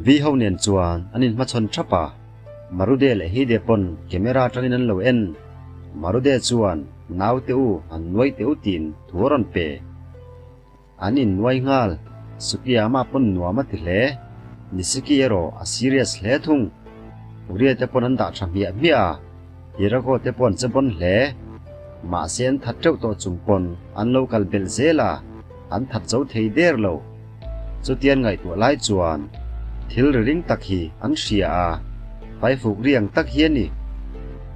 Vi ho nen chuan an inhmachhawn thap a, Marude leh Hide pawn camera atangin an lo en. Marude chuan naute u an nuai teh u tiin thu a rawn pe. An innuai nghal, Sukiyama pawn nuam a ti hle. Nishiki erawh a serious hle thung. Uria te pawn an dah tha hmiah hmiah a, Hirako te pawh an che bawn hle. Mahse an that teuh tawh chung pawn an lo kal belh zel a, an that zo thei der lo. Chutian ngaihtuah lai chuan thil ri ring tak hi an hria a, faifuk ri ang tak hi a ni.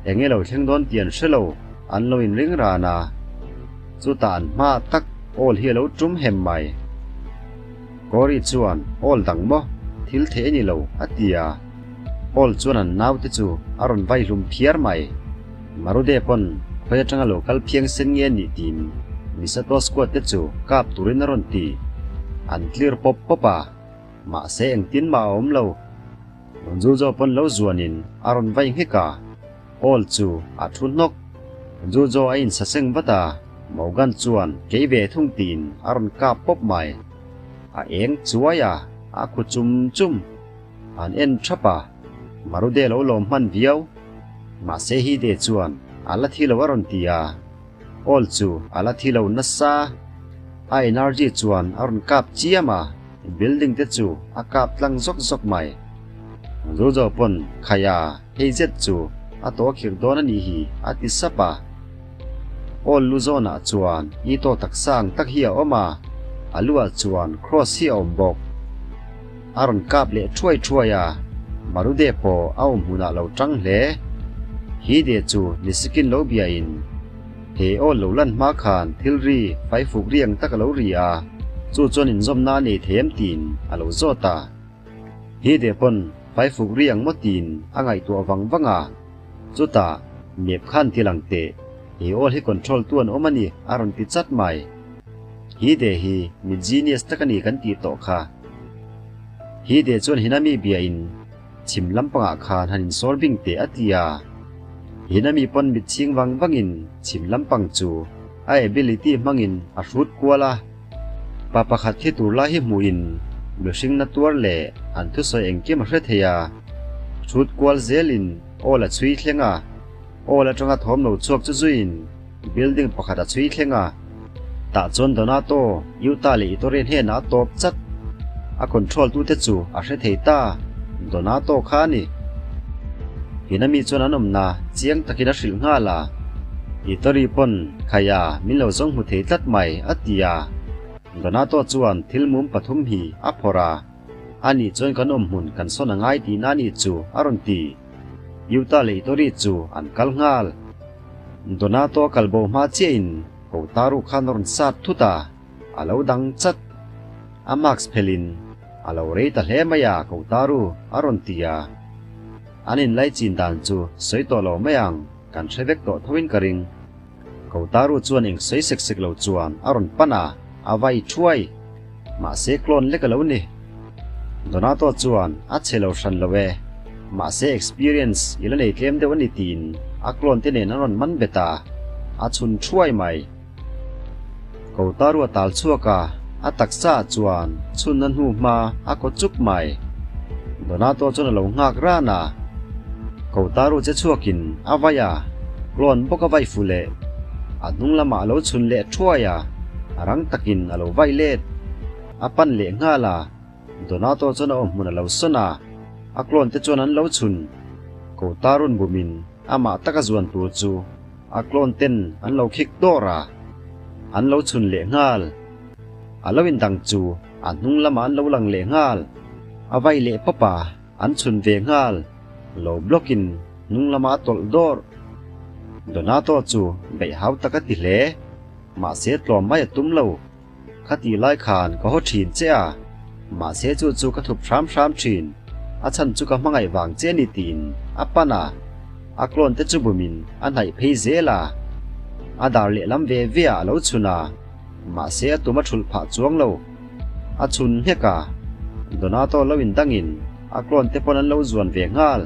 Enge lo thleng dawn tih an hre lo, an lo inring ran a. Chutah an hma tak awl hi a lo tum hem mai. Cory chuan awl dang maw? Thil theih a ni lo, a ti a. Awl chuan an naute chu a rawn vai hlum phiar mai. Marude pawn khawi atanga lo kal phiang sen nge nih tiin Misato squad te chu kap turin a rawn ti. An clear pawp pawp a, mahse engtin mah a awm lo. Jujo pawn lo zuanin a rawn vai nghek a, Awl chu a thu hnawk. Jujo a insaseng vat a, Morgan chuan kei ve thung tiin a rawn kap pawp mai. A eng chuai a, a khu chum chum. An en thap a, Marude lo lawm hman viau. Mahse Hide chuan a la thi lo a rawn ti a, Awl chu a la thi lo nasa. A energy chuan a rawn kap chiam a, building te chu a kap tlang zawk zawk mai. Jujo pawn Khaya hei zet chu a tawh khirh dawn a nih hi a ti sap a. Awl lu zawnah chuan Ito taksa ang tak hi a awm a, a luah chuan cross hi a awm bawk. A rawn kap leh thuai thuai a, Marude pawh a awm hmunah lo tang hle. Hide chu Nisikin lo biain he awl lo lan hma khan thil ri faifuk ri ang tak a lo ri a, chu chuan inzawmna a nei thei em tiin a lo zawt a. Hide pawn faifuk ri ang maw tiin a ngaihtuah vang vang a, chutah map khan ti lang teh, he awl hi control tu an awm a ni a rawn ti chat mai. Hide hi mi genius tak a ni kan tih tawh kha. Hide chuan Hinami biain chhim lampangah khan han insawr bing teh a ti a. Hinami pawn mit chhing vang vangin chhim lampang chu a ability hmangin a hrut kual a. Pa pakhat thi tur lai hi hmuhin mihring na tuar leh an thusawi engkim a hre thei a. Hrut kual zelin awl a chhui thleng a. Awl atanga thawm lo chhuak chu zuiin building pakhat a chhui thleng a, tah chuan Donato, Utah leh Itori hnenah a tawp chat. A control tute chu a hre thei ta, Donato kha a ni. Hinami chuan an awmna chiang takin a hrilh nghal a, Itori pawn Khaya min lo zawng hmu thei tlat mai a ti a. Donato chuan thil mum pathum hi a phawrh a, ani chuan kan awm hmun kan sawn a ngai tihna a nih chu a rawn ti. Utah leh Itori chu an kal nghal. Donato a kal bo hma chiahin Kotaru khan a rawn sat thut a, a lo dang chat. A mask phelhin a lo rei ta hle mai a Kotaru a rawn ti a. An inlaichin dan chu sawi tawh lo mai ang, kan hre vek tawh thoin ka ring. Kotaru chuan eng sawi sek sek lo chuan a rawn pan a, a vai thuai. Mahse clone lek a lo ni. Donato chuan a che lo hran lo e, mahse experience i la nei tlem deuh a ni tiin a clone te nen an rawn man bet a, a chhun thuai mai. Kotaru a tal chhuak a, a taksa ah chuan chhunna hnu hma a kaw chuk mai. Donato chuan a lo nghak ran a, Kotaru che chhuakin a vai a, clone bawk a vai fu leh. A hnung lamah a lo chhun leh thuai a, a rang takin a lo vai let. A pan leh nghal a, Donato chuan a awm hmun a lo sawn a, a clone te chuan an lo chhun. Kotarun bumin amah taka zuan tur chu a clone ten an lo khik dawr a, an lo chhun leh nghal. A lo indang chu a hnung lamah an lo lang leh nghal. A vai leh pawp a, an chhun ve nghal. Lo block in hnung lamah a tawlh dawr. Donato chu beih hau tak a ti hle. Mahse tlawm mai a tum lo. Kha tih lai khan ka haw thin che a, mahse chu chu ka thup hram hram thin, a chhan chu ka hmangaih vang che a ni tiin a pan a, a clone te chu bumin a hnaih phei zel a, a dar lehlam ve ve ah a lo chhun a, mahse a tum a thulh phah chuang lo, a chhun nghek a, Donato lo indangin a clone te pawn an lo zuan ve nghal.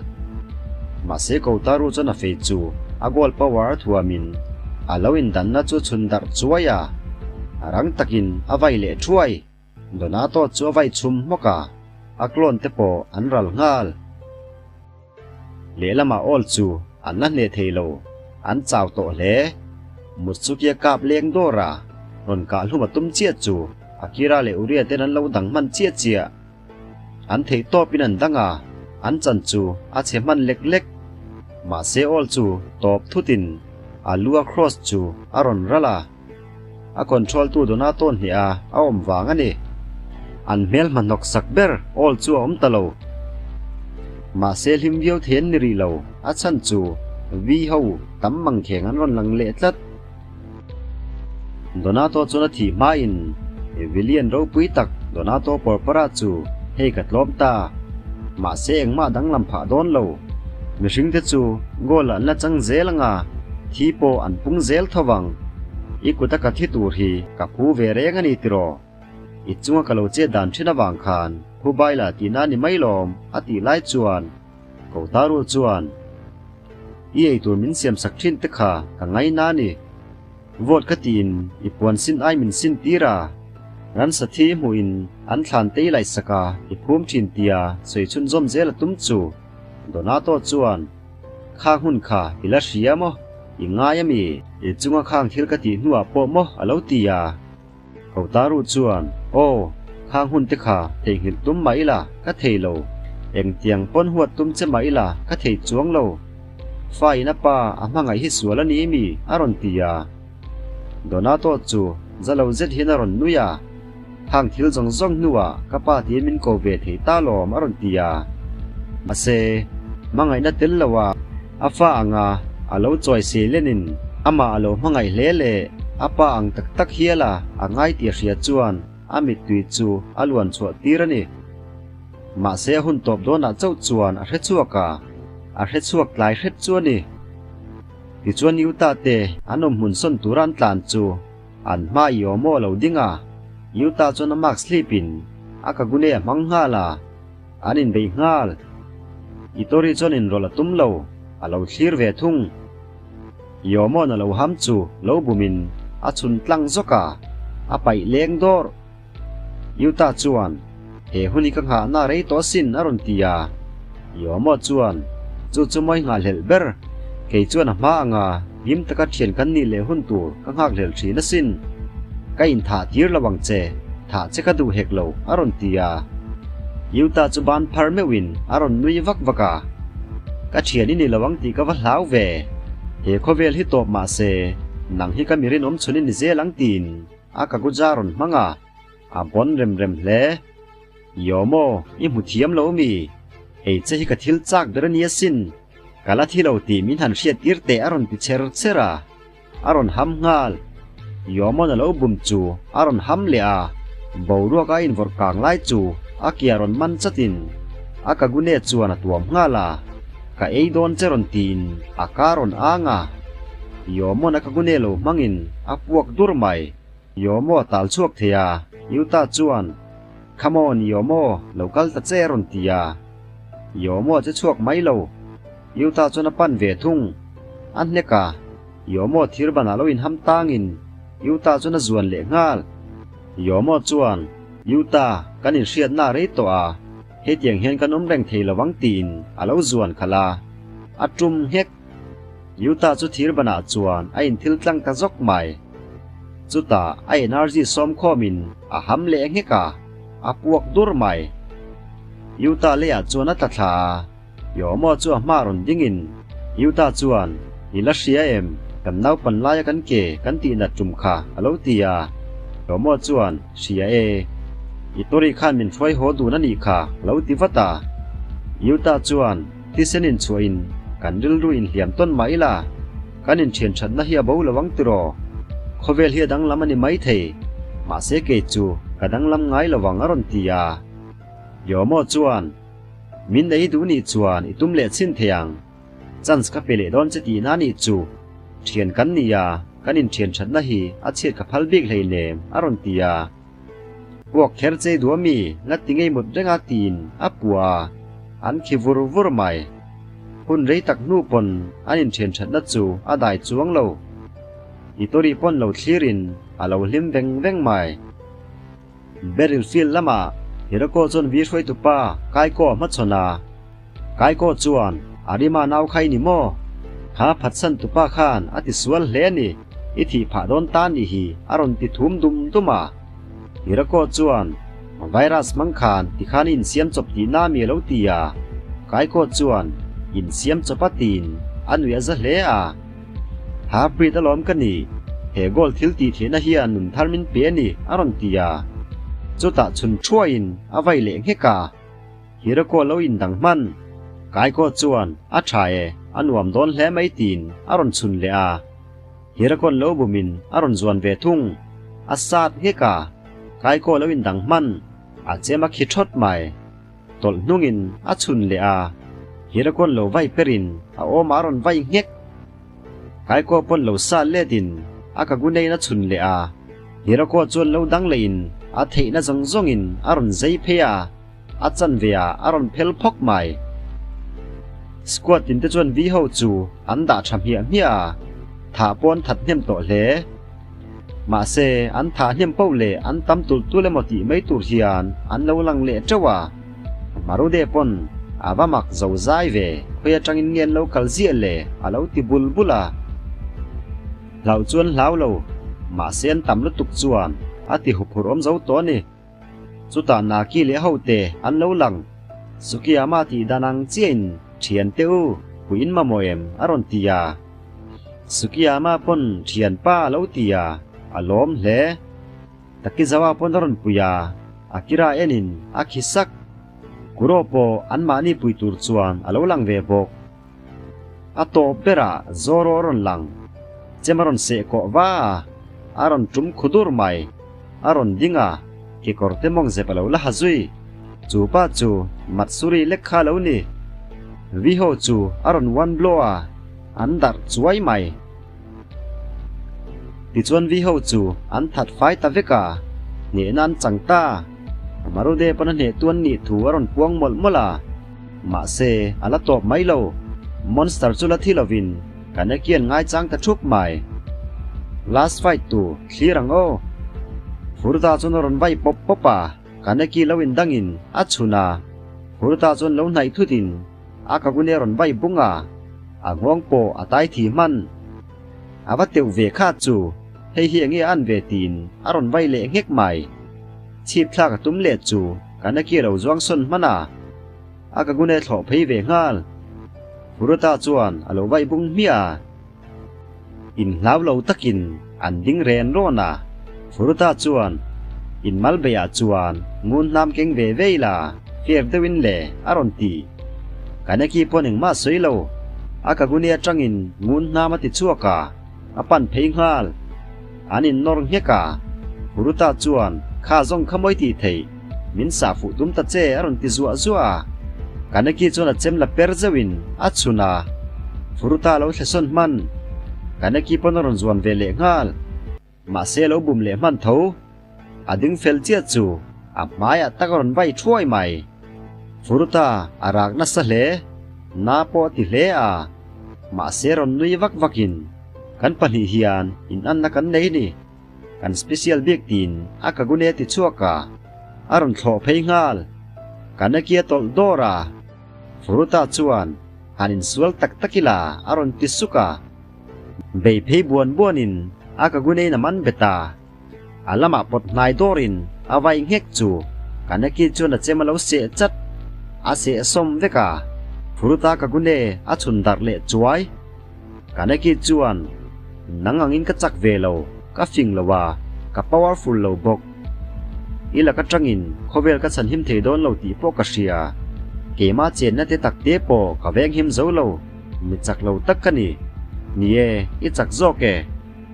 Mahse Kotaru chuan a fei chu a goal power a thuamin a lo indanna chu chhun darh chuai a, a rang takin a vai leh thuai. Donato chu a vai chhum hmawk a, A clone te pawh an ral nghal. Lehlamah awl chu an la hneh thei lo, an chau tawh hle. Mutsuki a kap leng dawr a, rawn kah hlum a tum chiah chu Akira leh Uria ten an lo dang hman chiah chiah. An theih tawpin an dang a, an chan chu a chhe hman lek lek. Mahse awl chu tawp thutin a lu a cross chu a rawn ral a. A control tu Donato hneh a a awm vang a ni. An hmel hmahnawk sak ber awl chu a awm ta lo. Mahse hlim viau thei an ni rih lo, a chhan chu Vi ho tam mangkheng an rawn lang leh tlat. Donato chuan a thih hmain Villian ropui tak Donato Porpora chu hei ka tlawm ta. Mahse engmah danglam phah dawn lo. Mihringte chu goal an la chang zel anga thi pawh an pung zel tho vang. I kuta ka thi tur hi ka phu ve reng a ni tiraw? I chunga ka lo chet dan thin avang khan phu baila tihna a ni mai lawm a tih lai chuan Kotaru chuan I eitur min siamsak thin te kha ka ngaina a ni. Vote ka tiin i puan sin ai min sin tir a, ransa thi hmuhin an thlan tei laihsak a i phum thin tia sawi chhunzawm zel a tum chu Donato chuan Khang hun kha i la hria maw? I ngai a mi? I chunga khang thil ka tih hnuah pawh maw a lo ti a. Kotaru chuan Aw, khang hun te kha theihnghilh tum mah ila ka thei lo, engtiang pawn huat tum che mah ila ka thei chuang lo. Fa in a pa a hmangaih hi sual a ni mi? a rawn ti a. Donato chu za lo zet hian a rawn nui a. Hang thil zawng zawng hnuah ka pa tiin min ko ve thei ta lawm a rawn ti a. Mahse, hmangaihna tel lo a a fa anga a lo chawi sei lenin amah a lo hmangaih hle leh a pa ang tak tak hial a a ngai tih a hria chuan a mittui chu a luan chhuah tir a ni. Mahse a hun tawp dawnah chauh chuan a hre chhuak a, a hre chhuak tlai hret chu a ni. Tichuan Utah te an awm hmun sawn tura an tlan chu an hma i awm aw lo ding a, Utah chuan a mask hlip in a kagune a hmang nghal a, an inbeih nghal. Itori chuan inrawlh a tum lo, a lo thlir ve thung. Yawmawn a lo ham chu lo bumin a chhun tlang zawk a, a paih leng dawrh. Utah chuan, He hun hi ka nghahna rei tawh asin a rawn ti a. Yomo chuan, Chu chu mawi nghahhlelh ber, kei chuan a hma anga hlim taka thian kan nih leh hun tur ka nghakhlelh thin asin. Ka inthah tir lo ang che, thah che ka duh hek lo a rawn ti a. Utah chu ban phar meuhin a rawn nui vak vak a. Ka thian i ni lo ang tih ka va hlau ve. He khawvel hi tawp mah se, nang hi ka mi rinawm chhun i ni zel ang tiin. A kakuja rawn hmang a, a bawn rem rem hle. Yomo, i hmu thiam lo mi? Ei che hi ka thil chak ber a nia sin. Ka la thi lo tih min han hriat tir teh a rawn ti cher cher a. A rawn ham nghal. Yomo'n a lo bum chu a rawn ham leh a, boruak a invawrh kang lai chu a kia rawn man chatin a kagune chuan a tuam nghal a. Ka ei dawn che rawn tiin a ka rawn ang a. Yomo'n a kagune lo hmangin a puak dur mai. Yomo a tal chhuak thei a, Yuta chuan, Come on Yomo, lo kal ta che a rawn ti a. Yomo a che chhuak mai lo. Yuta chuan a pan ve thung. A hnek a, Yomo thir banah lo inham tangin Yuta chuan a zuan leh nghal. Yomo chuan, Yuta, kan inhriatna a rei tawh a, hetiang hian kan awm reng thei lo ang tiin a lo zuan khalh a. A tum nghek. Utah chu thir banah chuan a inthil tlang ta zawk mai. Chutah a energy sawm khawmin a ham leh nghek a, a puak dur mai. Utah leiah chuan a tla thla a, Yomo chu a hma rawn dingin Utah chuan, I la hria em? Kan naupan laia kan ke kan tihnat tum kha a lo ti a. Yomo chuan, Hria e. I tori khan min hruai haw dun a nih kha a lo ti vat a. Utah chuan, Thisen inchhuahin kan rilru inhliam tawn mah ila, kan inthian thatna hi a bo lo ang tiraw? Khawvel hi a danglam a ni maithei, mahse kei chu ka danglam ngai lo ang a rawn ti a. Yomo chuan, Min ei duh nih chuan i tum leh chhin thei ang, chance ka pe leh dawn che tihna nih chu, thian kan ni a, kan inthian thatna hi a chhiat ka phal bik hleinem a rawn ti a. Puak kher chei duh ami nga ti ngei mut reng a tiin a pua a, an khi vur vur mai. Hun rei tak hnu pawn an inthian thatna chu a dai chuang lo. Itori pawn lo thlirin a lo hlim veng veng mai. Battlefield lamah Hiroko chuan vi hruaitupa Kaiko a hmachhawn a. Kaiko chuan, Arima nau kha i ni maw? Kha phatsan tupa khan a ti sual hle a ni, i thih phah dawn ta nih hi, a rawn ti thum dum dum a. Hiroko chuan, Virus hmang khan tikhan i insiam chawp tihna mi a lo ti a. Kaiko chuan, Insiam chawp a tiin a nuih a za hle a. Half-breed alawm ka ni, he goal thil tih theihna hian nun thar min pe a ni, a rawn ti a. Chutah chhun thuaiin a vai leh nghek a. Hiroko lo indang hman. Kaiko chuan, A tha e, a nuam dawn hle mai tiin a rawn chhun leh a. Hirako'n lo bumin a rawn zuan ve thung. A sat nghek a, Kaiko lo indang hman. A chem a khi thawt mai. Tawlh hnungin a chhun leh a, Hirako'n lo vai perin a awmah a rawn vai nghek. Kaiko pawn lo sat letin a kaguneiin a chhun leh a, Hirako chuan lo dang lehin a theihna zawng zawngin a rawn zei phei a. A chanve ah a rawn phel phawk mai. Squad tin te chuan vi ho chu an dah tha hmiah hmiah a, thah pawh an that hnem tawh hle. Mahse, an thah hnem poh leh an tam tulh tulh emaw tih mai tur hian an lo lang leh teuh a. Marude pawn a va mak zo zai ve, khawi atangin nge an lo kal ziah le a lo ti bul bul a. Hlauh chu an hlau lo, mahse an tam lutuk chuan a ti huphurh awm zo tawh a ni. Chutah Naki leh hote an lo lang. Sukiyama tih dan ang chiahin thian te u, puiin mamawh em? a rawn ti a. Sukiyama pawn thianpa a lo ti a, a lawm hle. Takizawa pawn a rawn pui a, Akira enin a khi sak. Kuro pawh anmahni pui tur chuan a lo lang ve bawk. A tawp berah Zoro a rawn lang. Chem a rawn seh kawh va a, a rawn tum khu dur mai. A rawn ding a, kekawr te mawng zep a lo la ha zui. Chu pa chu Matsuri lek kha a lo ni. Riho chu a rawn one blow a, an darh chuai mai. Tichuan Viho chu an that fai ta vek a, hnehna an chang ta. Marude pawn a hneh tu an nih thu a rawn puang mawlh mawlh a. Mahse, a la tawp mai lo. Monster chu la thi lovin Kaneki an ngaichang ta thup mai. Last fight tu thlir ang aw. Furuta chuan a rawn vai pawp pawp a, Kaneki lo indangin a chhun a. Furuta chuan lo hnaih thutin A kagune rawn vai bung a, a nghawng pawh a tai thi hman. A va teuh ve kha chu, hei hi enge a an ve tiin a rawn vai leh nghek mai. Chhip thlak a tum leh chu Kaneki a lo zuang sawn hman a, a kagune thlawh phei ve nghal. Furuta chuan a lo vai bung hmiah a. Inhlau lo takin an ding ren rawn a, Furuta chuan inmal beiah chuan ngun hnam keng ve ve ila fair deuhin le a rawn ti. Kaneki pawn engmah sawi lo, a kaguni atangin ngun hnam a ti chhuak a, a pan phei nghal. An innawr nghek a, Furuta chuan kha zawng kha mawi tih theih, min sah fuh tum ta che a rawn ti zuah zuah a. Kaneki chuan a chem la per zeuhin a chhun a, Furuta a lo thle sawn hman. Kaneki pawn a rawn zuan ve leh nghal. Mahse a lo bum leh hman tho. A ding fel chiah chu a hmaiah tak a rawn vai thuai mai. Furuta a rak nasa hle, na pawh a ti hle a. Mahse rawn nui vak vakin kan pahnih hian inanna kan nei ni. Kan special bik tiin a kagune ti chhuak a, a rawn thlawh phei nghal. Kaneki a tawlh dawr a, Furuta chuan han insual tak tak ila a rawn ti suk a. Bei phei buan buanin a kagunein a man bet a, a lamah pawt hnai dawrin a vai nghek chu Kaneki chuan a chem a lo seh chat. A seh sawm vek a, Furuta kagune a chhun darh leh chuai. Kaneki chuan, Nang angin ka chak ve lo, ka fing lo a, ka powerful lo bawk. I lak atangin khawvel ka chhanhim thei dawn lo tih pawh ka hria. Keimah chenna te tak te pawh ka venghim zo lo, mi chak lo tak ka ni. Ni e, i chak zawk e.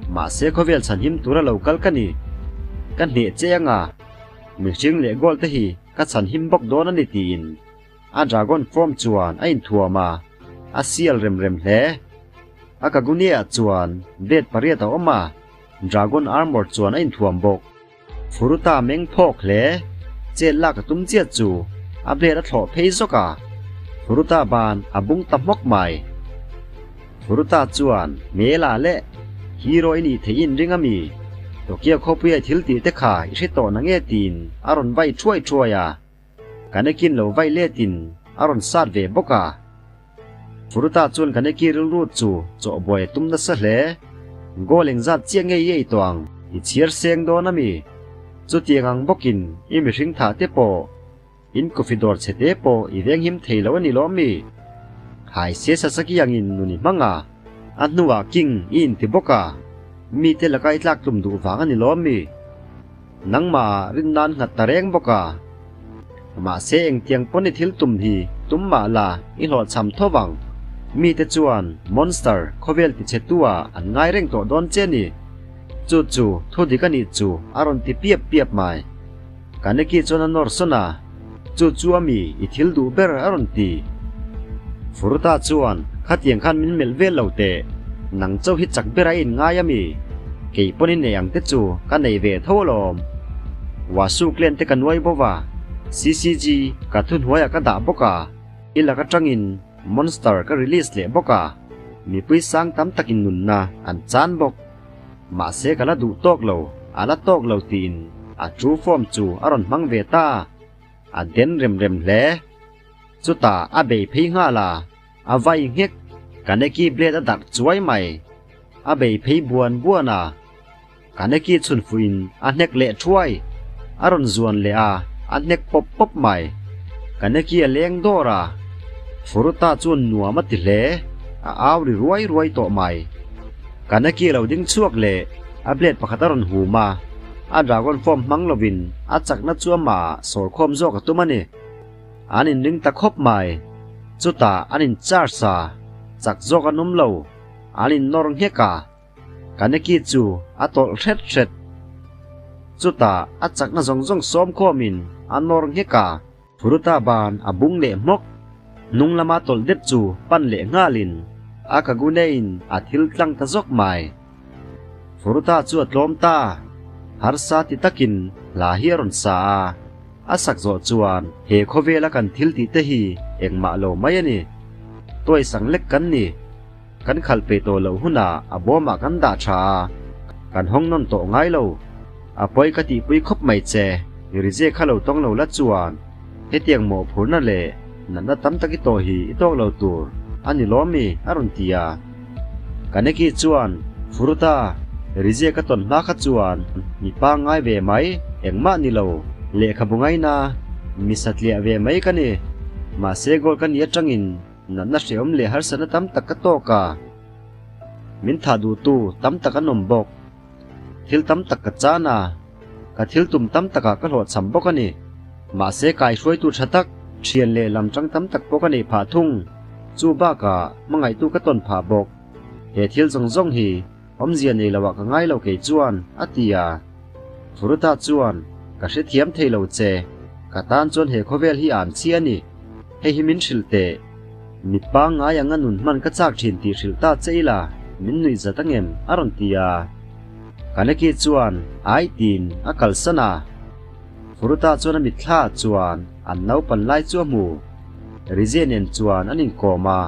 Mahse khawvel chhanhim tura lo kal ka ni. Ka hneh che anga, mihring leh gold te hi ka chhanhim bawk dawn a ni tiin. A dragon form chuan a inthuam a, a sial rem rem hle. A Kagunia chuan blade pariat a awm a, dragon armor chuan a inthuam bawk. Furuta meng phawk hle. Chet lak a tum chiat chu a blade a thlawh phei zawk a, Furuta ban a bung ta hmawk mai. Furuta chuan Mela leh Hero i nih theih in ring a mi? Tokyo khawpuia i thil tih te kha i hre tawh na nge tiin a rawn vai thuai thuai a. Kaneki'n lo vai letin a rawn sat ve bawk a. Furuta chuan Kaneki rilru chu chawhbuai a tum nasa hle. Goal engzat chiah nge i ei tawh ang? I chhiar seng dawn a mi? Chutiang ang bawkin i mihring thah te pawh In coffee dawr chhe te pawh i venghim thei lo a ni lawm mi? Hai se Sasaki angin nun i hmang a, a hnuah king i inti bawk a, mite laka i tlak tlum duh vang a ni lawm mi? Nangmah rin nan nghat ta reng bawk a. Mahse engtiang pawn i thil tum hi tum mah la i hlawhchham tho vang. Mite chuan monster khawvel tichhe tu ah an ngai reng tawh dawn che ni. Chu chu thu dik a nih chu a rawn ti piap piap mai. Kaneki chuan a nawr sawn a, Chu chu a mi i thil duh ber a rawn ti. Furuta chuan, Khatiang khan min melh vel lo teh, nang chauh hi chak ber a in ngai a mi? Kei pawn i nei ang te chu ka nei ve tho alawm. Wasu clan te ka nuai bo va, CCG ka thuhnuaiah ka dah bawk a, i lak atangin Monster ka release leh bawk a, mipui sang tam takin nunna an chan bawk. Mahse ka la duh tawk lo, a la tawk lo tiin a true form chu a rawn hmang ve ta. A den rem rem hle. Chutah a bei phei nghal a, a vai nghek, Kaneki blade a darh chuai mai. A bei phei buan buan a, Kaneki chhun fuhin a hnek leh thuai. A rawn zuan leh a, a hnek pawp pawp mai. Kaneki a leng dawr a, Furuta chuan nuam a ti hle, a au ri ruai ruai tawh mai. Kaneki lo ding chhuak leh a blade pakhat a rawn hum a, a dragon form hmang lovin a chakna chu amah sawrkhawm zawk a tum a ni. An inring ta khawp mai. Chutah an in charge a, chak zawk an awm lo, an innawr nghek a. Kaneki chu a tawlh hret hret. Chutah a chakna zawng zawng sawmkhawmin a nawr nghek a. Furuta ban a bung leh hmawk. Hnung lama tawlh deuh chu pan leh nghalin a Kagunein a thil tlang ta zawk mai. Furuta chu a tlawm ta. Harsa ti takin hla hi a rawn sa a. A sak zawh chuan he khawvela kan thil tih te hi engmah lo mai a ni. Tuaisang lek kan ni. Kan khalh peih tawh loh hunah a bawmah kan dah tha a, kan hawng nawn tawh ngai lo. A pawi ka tihpui khawp mai che, Rize kha lo tawng lo la chuan hetiang mawhphurhna leh natna tam tak i tawh hi i tawk lo tur a ni lawm mi? a rawn ti a. Kaneki chuan, Furuta, Rize ka tawn hma kha chuan mi pangngai ve mai, engmah ni lo, lehkhabu ngaina, mi satliah ve mai ka ni. Mahse goal ka ni atangin Natna hreawm leh harsatna tam tak ka tawk a, min thah duhtu tam tak an awm bawk. Thil tam tak ka chan a, ka thil tum tam takah ka hlawhchham bawk a ni. Mahse kaihruaitu tha tak, thian leh lam tang tam tak pawh ka neih phah thung. Chu bakah hmangaihtu ka tawn phah bawk. He thil zawng zawng hi awmzia nei loah ka ngai lo kei chuan, a ti a. Furuta chuan, Ka hrethiam thei lo che, ka tan chuan he khawvel hi an chi a ni. Hei hi min hrilh teh. Mi pangngai anga nun hman ka chak thin tih hrilh ta che ila, min nuih zat angem? a rawn ti a. Kaneki chuan ai tiin a kalsan a. Furuta chuan a mitthla ah chuan an naupan lai chu a hmu. Rize nen chuan an inkawm a,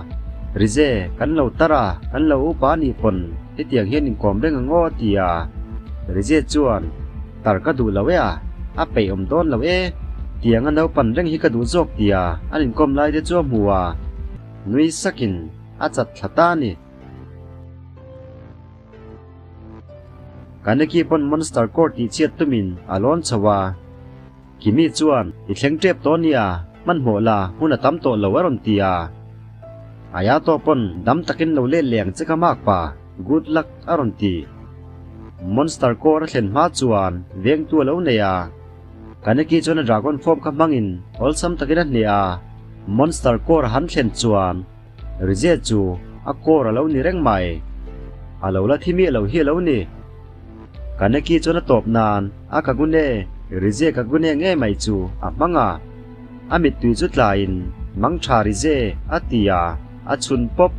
Rize, kan lo tar a, kan lo upa a nih pawn hetiang hian inkawm reng ang aw a ti a. Rize chuan, Tar ka duh lo e a, a peih awm dawn lo e, tiang a naupan reng hi ka duh zawk tia an inkawm lai te chu a hmu a, nui sakin a chat thla ta a ni. Kaneki pawn Monster Core tih chhiat tumin a lawn chho a, Kimi chuan i thleng tep tawh nia, hmanhmawh la hun a tam tawh lo a rawn ti a. Ayato pawn dam takin lo let leh ang che ka mak pa, good luck a rawn ti. Monster Core a thlen hma chuan vengtu a lo nei a. Kaneki chuan a dragon form kha hmangin awlsam takin a hneh a. Monster Core a han thlen chuan Rize chu a core a lo ni reng mai. A lo la thi miah lo hi a lo ni. Kaneki chuan a tawp nan a Kagune, Rize Kagune ngei mai chu a hmang a. A mittui chu tlaiin Mangtha Rize a ti a, a chhun pawp.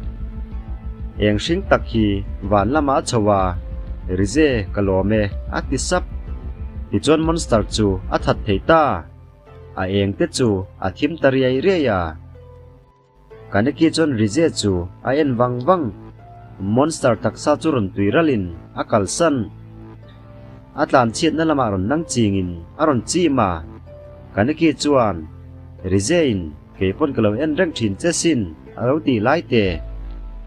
Eng hring tak hi van lamah a chho a, Rize ka lawm e a ti sap. Tichuan monster chu a that thei ta. A eng te chu a thim ta riai riai a. Kaneki chuan Rize chu a en vang vang. Monster taksa chu rawn tui ralin a kalsan. A tlan chhiatna lamah rawn nang chingin a rawn chim a. Kaneki chuan. Rize-in kei pawn ka lo en reng thin che sin a lo tih lai te,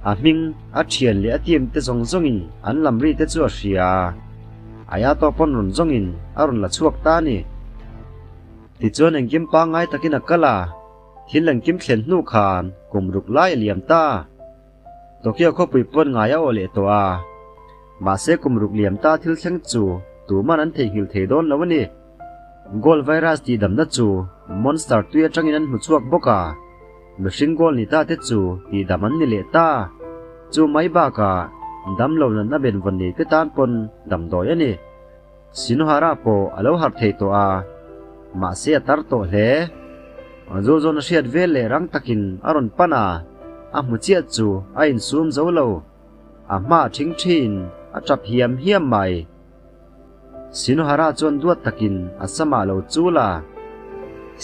a hming, a thian leh a team te zawng zawngin an lam ri te chu a hria. Ayato pawn rawn zawngin a rawn la chhuak ta a ni. Tichuan engkim pangngai takin a kal a, thil engkim thlen hnu khan kum ruk lai a liam ta. Tokyo khawpui pawn ngai a aw leh tawh a, mahse kum ruk liam ta thil thleng chu tuman an theihnghilh thei dawn lo a ni. Gold virus tihdamna chu monster tui atangin an hmu chhuak bawk a, mihring gold ni ta te chu tihdam an ni leh ta. Chu mai bakah damlo natna benvawn nei te tan pawn damdawi a ni. Shinohara pawh a lo harh thei tawh a, mahse a tar tawh hle. Zu zawn a hriat vel leh rang takin a rawn pan a, a hmu chiah chu a insum zo lo. A hma thing thin a tap hiam hiam mai. Shinohara chuan duat takin a samah lo chul a.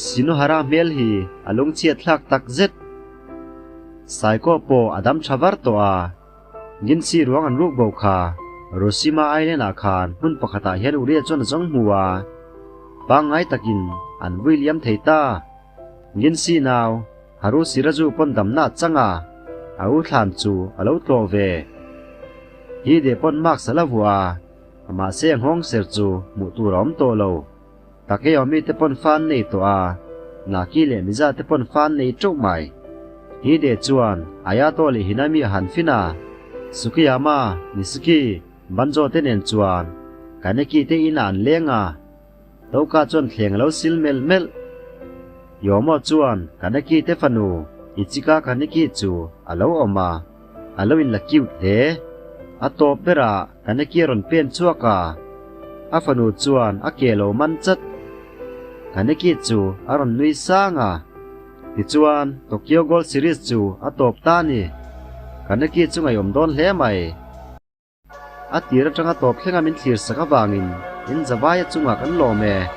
Shinohara hmel hi a lungchhiat thlak tak zet. Saiko pawh a dam tha var tawh a. Ginsi ruang an ruk bo kha Roshima Island ah khan hmun pakhatah hian Uriah chuan a zawng hmu a, pangngai takin an vui liam thei ta. Ginsi nau Haru Siraju pawn damna a chang a, a u thlan chu a lo tlawh ve. Hide pawn mask a la vuah a, mahse a nghawng ser chu hmuh tur a awm tawh lo. Takeomi te pawn fa an nei tawh a, Naki leh Miza te pawn fa an nei teuh mai. Hide chuan Ayato leh Hinami a han fin a, Tsukiyama, Nishiki, Banjo te nen chuan Kaneki te inah an leng a, Touka chuan thleng a lo sil melh melh. Yomo chuan Kaneki te fanu Ichika Kaneki chu a lo awm a, a lo inla cute hle. A tawp berah Kaneki a rawn pen chhuak a, a fanu chuan a ke lo man chat. Kaneki chu a rawn nui sang a, tichuan Tokyo Gold Series chu a tawp ta a ni. Kaneki chu ngaihawm dawn hle mai. A tir atanga tawp thlenga min thlir sak avangin in zavaia chungah kan lawm e.